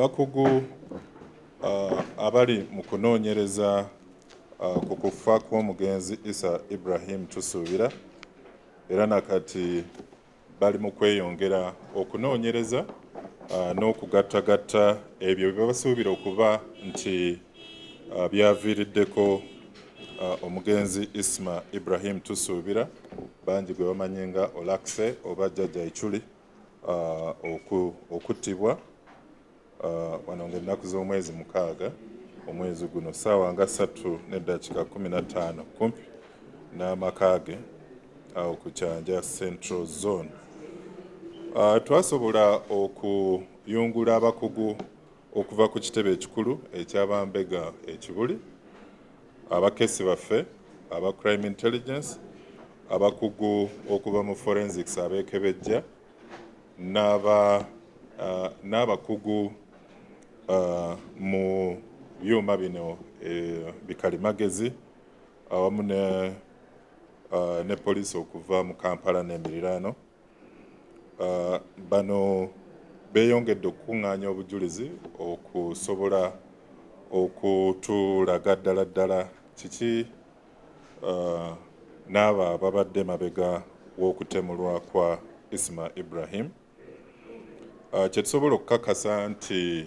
Abakugu abali mu kunoonyereza ku kufa kw'omugenzi Isa Ibrahim Tusuubira era nakati bali mu kweyongera okunoonyereza n'okugattagatta ebyo bye basuubira okuba nti byaviiriddeko omugenzi Isma Ibrahim Tusuubira, bangi gwe bamanyi nga Olaxe oba Jjajja Ichuli, okuttibwa wano ng'ennaku z'omwezi 6 omwezi guno, ssaawa nga 3:15 kumpi n'amaka ge awo ku Kyanja Central Zone. Twasobola okuyungula abakugu okuva ku kitebe ekikulu eky'abambega ekibuli, abakesi baffe aba crime intelligence, abakugu okuva mu forensics abeekebejja, n'abakugu mu byuma bino bikalimagezi, awamu ne poliisi okuva mu Kampala n'emiriraano. Bano beeyongedde okukuŋŋaanya obujulizi okusobola okutulaga ddala ddala kiki n'abo ababadde mabega w'okutemulwa kwa Isma Ibrahim. Kye tusobola okukakasa nti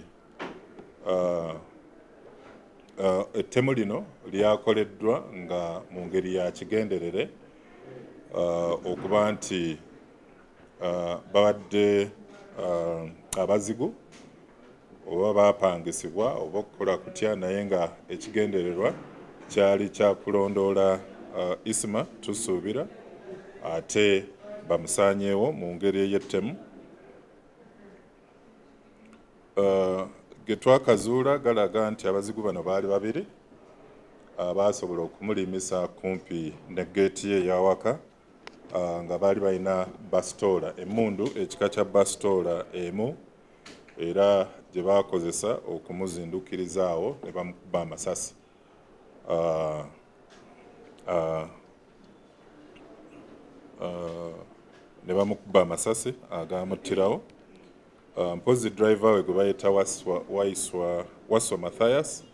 ettemu lino lyakoleddwa nga mu ngeri ya kigenderere, okuba nti babadde abazigu oba baapangisibwa oba okukola kutya, naye nga ekigendererwa kyali kya kulondoola Isma Tusuubira ate bamusaanyeewo mu ngeri ey'ettemu. Ge twakazuula galaga nti abazigu bano baali babiri abaasobola okumulimisa kumpi ne geeti ye ey'awaka, nga baali balina basitoola, emmundu ekika kya basitoola emu, era gye baakozesa okumuzindukiriza awo ne bamukuba amasasi. Ne bamukuba amasasi agamuttirawo. Mpozi driver we gwe bayita Waswa Mathias,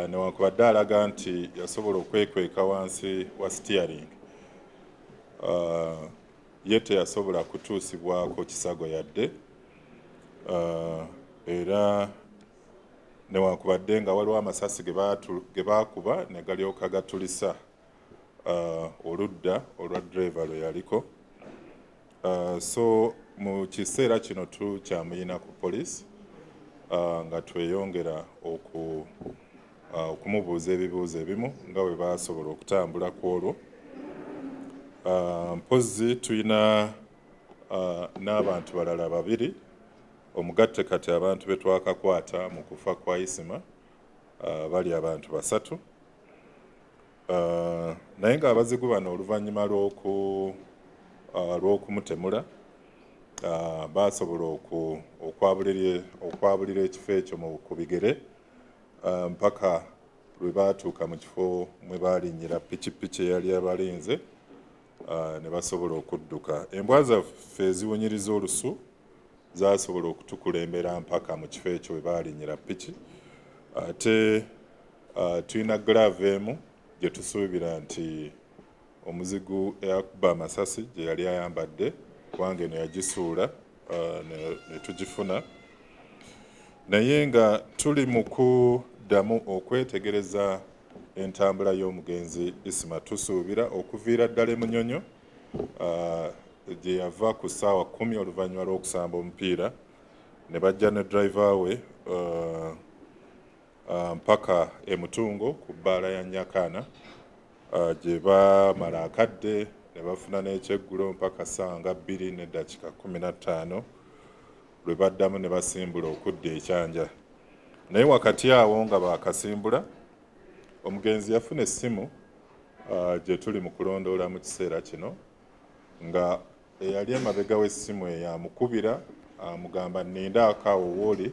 newankubadde alaga nti yasobola okwekweka wansi wa steering, ye teyasobola kutuusibwako kisago yadde, era newankubadde nga waliwo amasasi ge baakuba ne galyoka gatulisa oludda olwa driver lwe yaliko. So mu kiseera kino tukyamuyina ku poliisi nga tweyongera okumubuuza ebibuuzo ebimu nga bwe baasobola okutambula ku olwo. Mpozzi tulina n'abantu balala babiri omugatte. Kati abantu be twakakwata mu kufa kwa Isima bali abantu basatu. Naye ng'abazigu bano oluvannyuma lw'okumutemula baasobola okwabulira ekifo ekyo ku bigere mpaka lwe baatuuka mu kifo mwe baalinnyira pikipiki eyali abalinze ne basobola okudduka. Embwa zaffe eziwunyiriza olusu zaasobola okutukulembera mpaka mu kifo ekyo we baalinnyira piki. Ate tulina glove emu gye tusuubira nti omuzigu eyakuba amasasi gye yali ayambadde, kubanga eno yagisuula ne tugifuna. Naye nga tuli mu kuddamu okwetegereza entambula y'omugenzi Isma Tusuubira okuviira ddala e Munyonyo gye yava ku ssaawa 10 oluvannyuma lw'okusamba omupiira ne bajja ne driver we mpaka e Mutungo ku bbaala ya Nyakaana, gye baamala akadde ne bafuna n'ekyeggulo mpaka ssaawa nga 2:15 lwe baddamu ne basimbula okudda ekyanja. Naye wakati awo nga baakasimbula, omugenzi yafuna essimu gye tuli mu kulondoola mu kiseera kino, nga eyali emabega w'essimu eyo amukubira amugamba, "Nnindaako awo wooli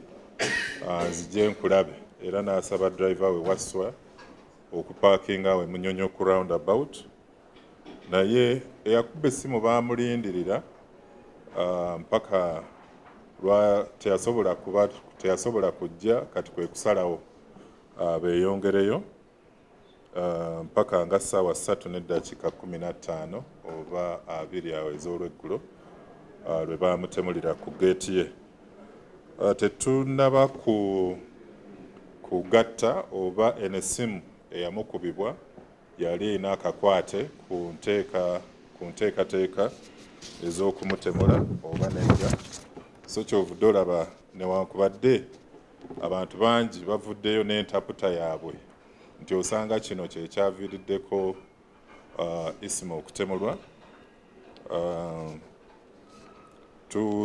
nzije nkulabe." Era n'asaba driver we Wasswa okupaakinga awo emunyonyo ku roundabout. Naye eyakuba essimu baamulindirira mpaka Lwa teyasobola kuba teyasobola kujja, kati kwe kusalawo beeyongereyo mpaka nga ssaawa 3:15 oba 20 awo ez'olweggulo lwe baamutemulira ku geeti ye. Tetunnaba ku kugatta oba eno essimu eyamukubibwa yali erina akakwate ku nteeka ku nteekateeka ez'okumutemula oba nedda. So kyovudde olaba newankubadde abantu bangi bavuddeyo n'entaputa yaabwe nti osanga kino kye kyaviiriddeko Isma okutemulwa.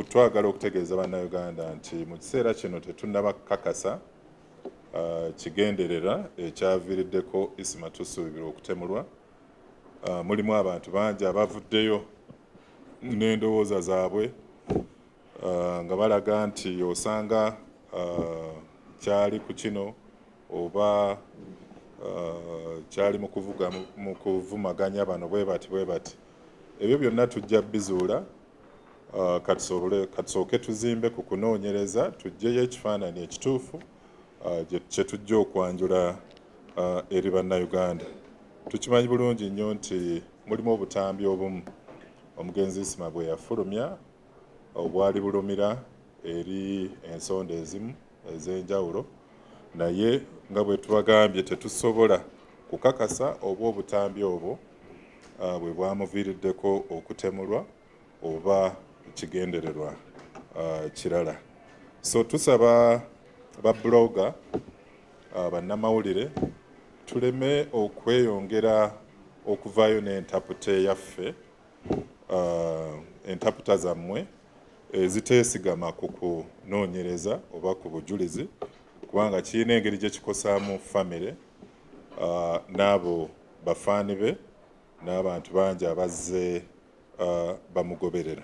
Twagala okutegeeza Bannayuganda nti mu kiseera kino tetunnaba kukakasa kigenderera ekyaviiriddeko Isma Tusuubira okutemulwa. Mulimu abantu bangi abavuddeyo n'endowooza zaabwe nga balaga nti osanga kyali ku kino oba kyali mu kuvuga mu kuvumaganya bano bwe bati bwe bati. Ebyo byonna tujja bizuula. Katusobole katusooke tuzimbe ku kunoonyereza, tuggyeyo ekifaananyi ekituufu kye tujja okwanjula eri Bannayuganda. Tukimanyi bulungi nnyo nti mulimu obutambi obumu omugenzi Isma bwe yafulumya obwali bulumira eri ensonda ezimu ez'enjawulo, naye nga bwe tubagambye tetusobola kukakasa oba obutambi obwo bwe bwamuviiriddeko okutemulwa oba kigendererwa kirala. So tusaba ba blogger, bannamawulire, tuleme okweyongera okuvaayo n'entaputa eyaffe, entaputa zammwe eziteesigama ku kunoonyereza oba ku bujulizi, kubanga kirina engeri gye kikosaamu famire n'abo bafaani be n'abantu bangi abazze bamugoberera.